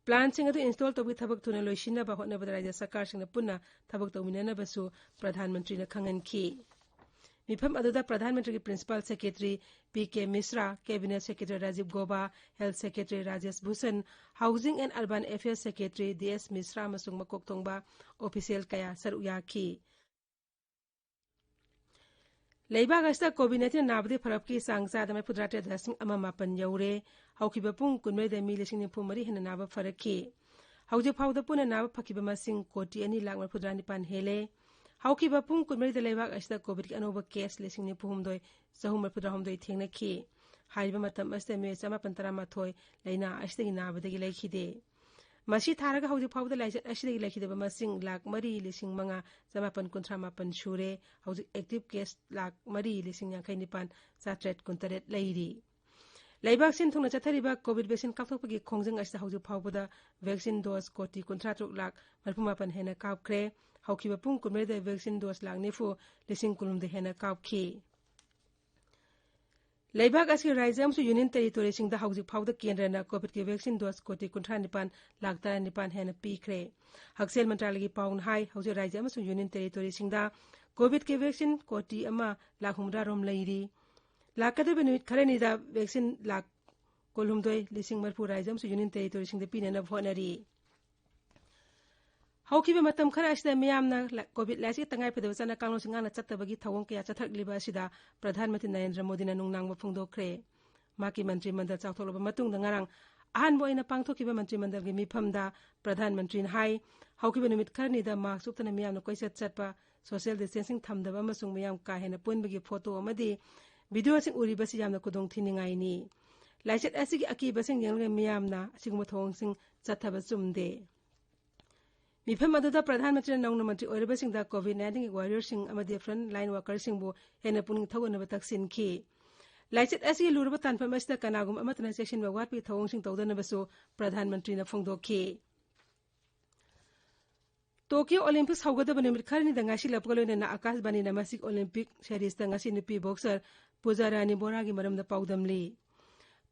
ꯄ꯭ꯂꯥꯟꯁꯤꯡ ꯑꯗꯨ ꯏꯟꯁꯇꯣꯜ ꯇꯧꯕꯒꯤ ꯊꯕꯛ ꯊꯨꯅ ꯂꯣꯏꯁꯤꯟꯅꯕ ꯍꯣꯠꯅꯕꯗ ꯔꯥꯖ꯭ꯌ ꯁꯔꯀꯥꯔꯁꯤꯡꯅ ꯄꯨꯟꯅ ꯊꯕꯛ ꯇꯧꯃꯤꯟꯅꯅꯕꯁꯨ ꯄ꯭ꯔꯙꯥꯟ ꯃꯟꯇ꯭ꯔꯤꯅ ꯈꯪꯍꯟꯈꯤ꯫ ꯃꯤꯐꯝ ꯑꯗꯨꯗ ꯄ꯭ꯔꯙꯥꯟ ꯃꯟꯇ꯭ꯔꯤꯒꯤ principal secretary P K Mishra, cabinet secretary Rajiv Gauba, health secretary Rajesh Bhushan, housing and urban affairs secretary D S Mishra ꯑꯃꯁꯨꯡ ꯃꯀꯣꯛ ꯊꯣꯡꯕ ꯑꯣꯐꯤꯁꯤꯌꯦꯜ ꯀꯌꯥ ꯁꯔꯨꯛ ꯌꯥꯈꯤ꯫ ꯂꯩꯕꯥꯛ ꯑꯁꯤꯗ ꯀꯣꯚꯤꯗ ꯅꯥꯏꯟꯇꯤꯟ ꯅꯥꯕꯗꯒꯤ ꯐꯔꯛꯄꯒꯤ ꯆꯥꯡ ꯆꯥꯗ ꯃꯔꯤꯐꯨꯇꯔꯥ ꯇꯔꯦꯠ ꯗꯁꯃꯤꯛ ꯑꯃ ꯃꯥꯄꯟ ꯌꯧꯔꯦ꯫ ꯍꯧꯈꯤꯕ ꯄꯨꯡ ꯀꯨꯟꯃꯔꯤꯗ ꯃꯤ ꯂꯤꯁꯤꯡ ꯅꯤꯐꯨ ꯃꯔꯤ ꯍꯦꯟꯅ ꯅꯥꯕ ꯐꯔꯛꯈꯤ꯫ ꯍꯧꯖꯤꯛ ꯐꯥꯎꯕꯗ ꯄꯨꯟꯅ ꯅꯥꯕ ꯐꯈꯤꯕ ꯃꯁꯤꯡ ꯀꯣꯇꯤ ꯑꯅꯤ ꯂꯥꯈ ꯃꯔꯤꯐꯨꯇꯔꯥ ꯅꯤꯄꯥꯟ ꯍꯦꯜꯂꯦ꯫ ꯍꯧꯈꯤꯕ ꯄꯨꯡ ꯀꯨꯟꯃꯔꯤꯗ ꯂꯩꯕꯥꯛ ꯑꯁꯤꯗ ꯀꯣꯚꯤꯗꯀꯤ ꯑꯅꯧꯕ ꯀꯦꯁ ꯂꯤꯁꯤꯡ ꯅꯤꯐꯨ ꯍꯨꯝꯗꯣꯏ ꯆꯍꯨꯝ ꯃꯔꯤꯐꯨꯇꯔꯥ ꯍꯨꯝꯗꯣꯏ ꯊꯦꯡꯅꯈꯤ꯫ ꯍꯥꯏꯔꯤꯕ ꯃꯇꯝ ꯑꯁꯤꯗ ꯃꯤꯑꯣꯏ ꯆꯥꯃꯥꯄꯟ ꯇꯔꯥꯃꯥꯊꯣꯏ ꯂꯥꯏꯅꯥ ꯑꯁꯤꯗꯒꯤ ꯅꯥꯕꯗꯒꯤ ꯂꯩꯈꯤꯗꯦ꯫ ꯃꯁꯤ ꯊꯥꯔꯒ ꯍꯧꯖꯤꯛ ꯐꯥꯎꯕꯗ ꯂꯥꯏꯆꯠ ꯑꯁꯤꯗꯒꯤ ꯂꯩꯈꯤꯗꯕ ꯃꯁꯤꯡ ꯂꯥꯈ ꯃꯔꯤ ꯂꯤꯁꯤꯡ ꯃꯉꯥ ꯆꯃꯥꯄꯟ ꯀꯨꯟꯊ꯭ꯔꯥ ꯃꯥꯄꯟ ꯁꯨꯔꯦ꯫ ꯍꯧꯖꯤꯛ active case ꯂꯥꯈ ꯃꯔꯤ ꯂꯤꯁꯤꯡ ꯌꯥꯡꯈꯩ ꯅꯤꯄꯥꯟ ꯆꯥꯇ꯭ꯔꯦꯠ ꯀꯨꯟꯇꯔꯦꯠ ꯂꯩꯔꯤ꯫ ꯂꯩꯕꯥꯛ ꯁꯤꯟ ꯊꯨꯡꯅ ꯆꯠꯊꯔꯤꯕ COVID vaccine ꯀꯥꯞꯊꯣꯛꯄꯒꯤ ꯈꯣꯡꯖꯪ ꯑꯁꯤꯗ ꯍꯧꯖꯤꯛ ꯐꯥꯎꯕꯗ vaccine dose ꯀꯣꯇꯤ ꯀꯨꯟꯊ꯭ꯔꯥ ꯇꯔꯨꯛ ꯂꯥꯈ ꯃꯔꯤꯐꯨ ꯃꯥꯄꯟ ꯍꯦꯟꯅ ꯀꯥꯞꯈ꯭ꯔꯦ꯫ ꯍꯧꯈꯤꯕ ꯄꯨꯡ ꯀꯨꯟꯃꯔꯤꯗ vaccine dose ꯂꯥꯈ ꯅꯤꯐꯨ ꯂꯤꯁꯤꯡ ꯀꯨꯟꯍꯨꯝꯗꯣꯏ ꯍꯦꯟꯅ ꯀꯥꯞꯈꯤ꯫ ꯂꯩꯕꯥꯛ ꯑꯁꯤꯒꯤ ꯔꯥꯖ꯭ꯌ ꯑꯃꯁꯨꯡ union territoryꯁꯤꯡꯗ ꯍꯧꯖꯤꯛ ꯐꯥꯎꯕꯗ ꯀꯦꯟꯗ꯭ꯔꯅ COVIDꯀꯤ vaccine dose ꯀꯣꯇꯤ ꯀꯨꯟꯊ꯭ꯔꯥ ꯅꯤꯄꯥꯟ ꯂꯥꯈ ꯇꯔꯥꯅꯤꯄꯥꯟ ꯍꯦꯟꯅ ꯄꯤꯈ꯭ꯔꯦ꯫ ꯍꯛꯁꯦꯜ ꯃꯟꯇ꯭ꯔꯥꯂꯌꯒꯤ ꯄꯥꯎꯅ ꯍꯥꯏ, ꯍꯧꯖꯤꯛ ꯔꯥꯖ꯭ꯌ ꯑꯃꯁꯨꯡ union territoryꯁꯤꯡꯗ COVIDꯀꯤ vaccine ꯀꯣꯇꯤ ꯑꯃ ꯂꯥꯈ ꯍꯨꯝꯐꯨꯇꯔꯥꯔꯣꯝ ꯂꯩꯔꯤ꯫ ꯂꯥꯛꯀꯗꯧꯔꯤꯕ ꯅꯨꯃꯤꯠ ꯈꯔꯅꯤꯗ vaccine ꯂꯥꯈ ꯀꯨꯟꯍꯨꯝꯗꯣꯏ ꯂꯤꯁꯤꯡ ꯃꯔꯤꯐꯨ ꯔꯥꯖ꯭ꯌ ꯑꯃꯁꯨꯡ union territoryꯁꯤꯡꯗ ꯄꯤꯅꯅꯕ ꯍꯣꯠꯅꯔꯤ꯫ ꯍꯧꯈꯤꯕ ꯃꯇꯝ ꯈꯔ ꯑꯁꯤꯗ ꯃꯤꯌꯥꯝꯅ ꯂ-, COVID ꯂꯥꯏꯆꯠꯀꯤ ꯇꯉꯥꯏ ꯐꯗꯕ ꯆꯠꯅ ꯀꯥꯡꯂꯣꯟꯁꯤꯡ ꯉꯥꯛꯅ ꯆꯠꯇꯕꯒꯤ ꯊꯧꯑꯣꯡ ꯀꯌꯥ ꯆꯠꯊꯔꯛꯂꯤꯕ ꯑꯁꯤꯗ ꯄ꯭ꯔꯙꯥꯟ ꯃꯟꯇ꯭ꯔꯤ ꯅꯔꯦꯟꯗ꯭ꯔ ꯃꯣꯗꯤꯅ ꯅꯨꯡꯅꯥꯡꯕ ꯐꯣꯡꯗꯣꯛꯈ꯭ꯔꯦ꯫ ꯃꯍꯥꯛꯀꯤ ꯃꯟꯇ꯭ꯔꯤ ꯃꯟꯗꯜ ꯆꯥꯎꯊꯣꯛꯂꯕ ꯃꯇꯨꯡꯗ ꯉꯔꯥꯡ ꯑꯍꯥꯟꯕ ꯑꯣꯏꯅ ꯄꯥꯡꯊꯣꯛꯈꯤꯕ ꯃꯟꯇ꯭ꯔꯤ ꯃꯟꯗꯜꯒꯤ ꯃꯤꯐꯝꯗ ꯄ꯭ꯔꯙꯥꯟ ꯃꯟꯇ꯭ꯔꯤꯅ ꯍꯥꯏ, ꯍꯧꯈꯤꯕ ꯅꯨꯃꯤꯠ ꯈꯔꯅꯤꯗ mask ꯎꯞꯇꯅ ꯃꯤꯌꯥꯝꯅ ꯀꯣꯏꯆꯠ ꯆꯠꯄ, social distancing ꯊꯝꯗꯕ ꯑꯃꯁꯨꯡ ꯃꯤꯌꯥꯝ ꯀꯥ ꯍꯦꯟꯅ ꯄꯨꯟꯕꯒꯤ photo ꯑꯃꯗꯤ videoꯁꯤꯡ ꯎꯔꯤꯕꯁꯤ ꯌꯥꯝꯅ ꯈꯨꯗꯣꯡ ꯊꯤꯅꯤꯡꯉꯥꯏꯅꯤ꯫ ꯂꯥꯏꯆꯠ ꯑꯁꯤꯒꯤ ꯑꯀꯤꯕꯁꯤꯡ ꯌꯦꯡꯂꯒ ꯃꯤꯌꯥꯝꯅ ꯑꯁꯤꯒꯨꯝꯕ ꯊꯧꯑꯣꯡꯁꯤꯡ ꯆꯠꯊꯕ ꯆꯨꯝꯗꯦ꯫ ꯃꯤꯐꯝ ꯑꯗꯨꯗ ꯄ꯭ꯔꯙꯥꯟ ꯃꯟꯇ꯭ꯔꯤꯅ ꯅꯧꯅ ꯃꯟꯇ꯭ꯔꯤ ꯑꯣꯏꯔꯤꯕꯁꯤꯡꯗ COVID nineteenꯒꯤ warriorꯁꯤꯡ ꯑꯃꯗꯤ front line workerꯁꯤꯡꯕꯨ ꯍꯦꯟꯅ ꯄꯨꯛꯅꯤꯡ ꯊꯧꯒꯠꯅꯕ ꯇꯛꯁꯤꯟꯈꯤ꯫ ꯂꯥꯏꯆꯠ ꯑꯁꯤꯒꯤ ꯂꯨꯔꯕ ꯇꯥꯟꯐꯝ ꯑꯁꯤꯗ ꯀꯅꯥꯒꯨꯝꯕ ꯑꯃꯠꯇꯅ ꯆꯦꯛꯁꯤꯟꯕ ꯋꯥꯠꯄꯒꯤ ꯊꯧꯑꯣꯡꯁꯤꯡ ꯇꯧꯗꯅꯕꯁꯨ ꯄ꯭ꯔꯙꯥꯟ ꯃꯟꯇ꯭ꯔꯤꯅ ꯐꯣꯡꯗꯣꯛꯈꯤ꯫ Tokyo Olympics ꯍꯧꯒꯗꯕ ꯅꯨꯃꯤꯠ ꯈꯔꯅꯤꯗ ꯉꯥꯏꯁꯤꯜꯂꯛꯄꯒ ꯂꯣꯏꯅꯅ ꯑꯀꯥꯁꯕꯥꯅꯤꯅ ꯃꯁꯤꯒꯤ Olympic seriesꯇ ꯉꯁꯤ ꯅꯨꯄꯤ boxer ꯄꯨꯖꯥ ꯔꯥꯅꯤ ꯕꯣꯔꯥꯒꯤ ꯃꯔꯝꯗ ꯄꯥꯎꯗꯝꯂꯤ꯫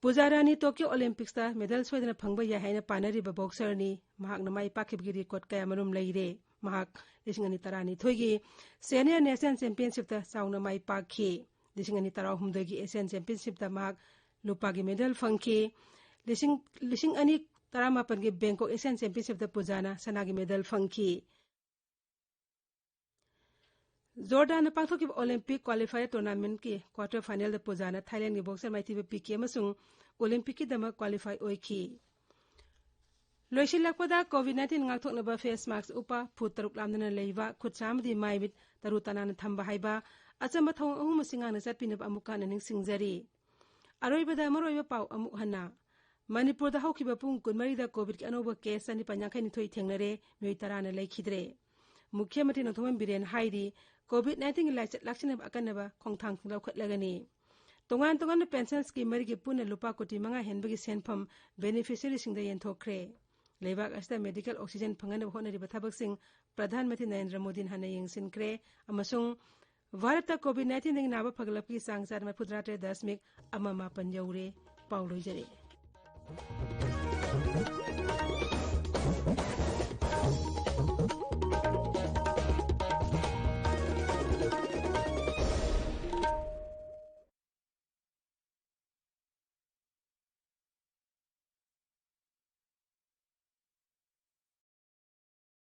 ꯄꯨꯖꯥ ꯔꯥꯅꯤ Tokyo Olympicsꯇ medal ꯁꯣꯏꯗꯅ ꯐꯪꯕ ꯌꯥꯏ ꯍꯥꯏꯅ ꯄꯥꯅꯔꯤꯕ boxerꯅꯤ꯫ ꯃꯍꯥꯛꯅ ꯃꯥꯏ ꯄꯥꯛꯈꯤꯕꯒꯤ record ꯀꯌꯥ ꯃꯔꯨꯝ ꯂꯩꯔꯦ꯫ ꯃꯍꯥꯛ ꯂꯤꯁꯤꯡ ꯑꯅꯤ ꯇꯔꯥꯅꯤꯊꯣꯏꯒꯤ Senior National Championshipꯇ ꯆꯥꯎꯅ ꯃꯥꯏ ꯄꯥꯛꯈꯤ꯫ ꯂꯤꯁꯤꯡ ꯑꯅꯤ ꯇꯔꯥꯍꯨꯝꯗꯣꯏꯒꯤ Asian Championshipꯇ ꯃꯍꯥꯛ ꯂꯨꯄꯥꯒꯤ medal ꯐꯪꯈꯤ꯫ ꯂꯤꯁꯤꯡ, ꯂꯤꯁꯤꯡ ꯑꯅꯤ ꯇꯔꯥꯃꯥꯄꯟꯒꯤ Bangkok Asian Championshipꯇ ꯄꯨꯖꯥꯅ ꯁꯅꯥꯒꯤ medal ꯐꯪꯈꯤ꯫ ꯖꯣꯔꯗꯥꯟꯗ ꯄꯥꯡꯊꯣꯛꯈꯤꯕ Olympic qualifier tournamentꯀꯤ quarter finalꯗ ꯄꯨꯖꯥꯅ Thailandꯒꯤ boxer ꯃꯥꯏꯊꯤꯕ ꯄꯤꯈꯤ ꯑꯃꯁꯨꯡ Olympicꯀꯤꯗꯃꯛ qualify ꯑꯣꯏꯈꯤ꯫ ꯂꯣꯏꯁꯤꯜꯂꯛꯄꯗ, COVID nineteen ꯉꯥꯛꯊꯣꯛꯅꯕ face mask ꯎꯞꯄ, ꯐꯨꯠ ꯇꯔꯨꯛ ꯂꯥꯝꯗꯅ ꯂꯩꯕ, ꯈꯨꯠ ꯁꯥ ꯑꯃꯗꯤ ꯃꯥꯏ ꯃꯤꯠ ꯇꯔꯨ ꯇꯅꯥꯟꯅ ꯊꯝꯕ ꯍꯥꯏꯕ ꯑꯆꯝꯕ ꯊꯧꯑꯣꯡ ꯑꯍꯨꯝ ꯑꯁꯤ ꯉꯥꯛꯅ ꯆꯠꯄꯤꯅꯕ ꯑꯃꯨꯛꯀ ꯍꯟꯅ ꯅꯤꯡꯁꯤꯡꯖꯔꯤ꯫ ꯑꯔꯣꯏꯕꯗ ꯃꯔꯨꯑꯣꯏꯕ ꯄꯥꯎ ꯑꯃꯨꯛ ꯍꯟꯅ꯫ ꯃꯅꯤꯄꯨꯔꯗ ꯍꯧꯈꯤꯕ ꯄꯨꯡ ꯀꯨꯟꯃꯔꯤꯗ ꯀꯣꯚꯤꯗꯀꯤ ꯑꯅꯧꯕ ꯀꯦꯁ ꯆꯅꯤꯄꯥꯟ ꯌꯥꯡꯈꯩ ꯅꯤꯊꯣꯏ ꯊꯦꯡꯅꯔꯦ, ꯃꯤꯑꯣꯏ ꯇꯔꯥꯅ ꯂꯩꯈꯤꯗ꯭ꯔꯦ꯫ ꯃꯨꯈ꯭ꯌ ꯃꯟꯇ꯭ꯔꯤ ꯅꯣꯡꯊꯣꯝꯕꯝ ꯕꯤꯔꯦꯟ ꯍꯥꯏꯔꯤ, ꯀꯣꯚꯤꯗ ꯅꯥꯏꯟꯇꯤꯟꯒꯤ ꯂꯥꯏꯆꯠ ꯂꯥꯛꯁꯤꯟꯅꯕ ꯑꯀꯟꯅꯕ ꯈꯣꯡꯊꯥꯡꯁꯤꯡ ꯂꯧꯈꯠꯂꯒꯅꯤ꯫ ꯇꯣꯉꯥꯟ ꯇꯣꯉꯥꯟꯕ ꯄꯦꯟꯁꯟ ꯁ꯭ꯀꯤꯝ ꯃꯔꯤꯒꯤ ꯄꯨꯟꯅ ꯂꯨꯄꯥ ꯀꯣꯇꯤ ꯃꯉꯥ ꯍꯦꯟꯕꯒꯤ ꯁꯦꯟꯐꯝ ꯕꯦꯅꯤꯐꯤꯁꯔꯤꯁꯤꯡꯗ ꯌꯦꯟꯊꯣꯛꯈ꯭ꯔꯦ꯫ ꯂꯩꯕꯥꯛ ꯑꯁꯤꯗ ꯃꯦꯗꯤꯀꯦꯜ ꯑꯣꯛꯁꯤꯖꯦꯟ ꯐꯪꯍꯟꯅꯕ ꯍꯣꯠꯅꯔꯤꯕ ꯊꯕꯛꯁꯤꯡ ꯄ꯭ꯔꯙꯥꯟ ꯃꯟꯇ꯭ꯔꯤ ꯅꯔꯦꯟꯗ꯭ꯔ ꯃꯣꯗꯤꯅ ꯍꯥꯟꯅ ꯌꯦꯡꯁꯤꯟꯈ꯭ꯔꯦ ꯑꯃꯁꯨꯡ ꯚꯥꯔꯠꯇ ꯀꯣꯚꯤꯗ ꯅꯥꯏꯟꯇꯤꯟꯗꯒꯤ ꯅꯥꯕ ꯐꯒꯠꯂꯛꯄꯒꯤ ꯆꯥꯡ ꯆꯥꯗ ꯃꯔꯤꯐꯨꯇꯔꯥ ꯇꯔꯦꯠ ꯗꯁꯃꯤꯛ ꯑꯃ ꯃꯥꯄꯟ ꯌꯧꯔꯦ꯫ ꯄꯥꯎ ꯂꯣꯏꯖꯔꯦ꯫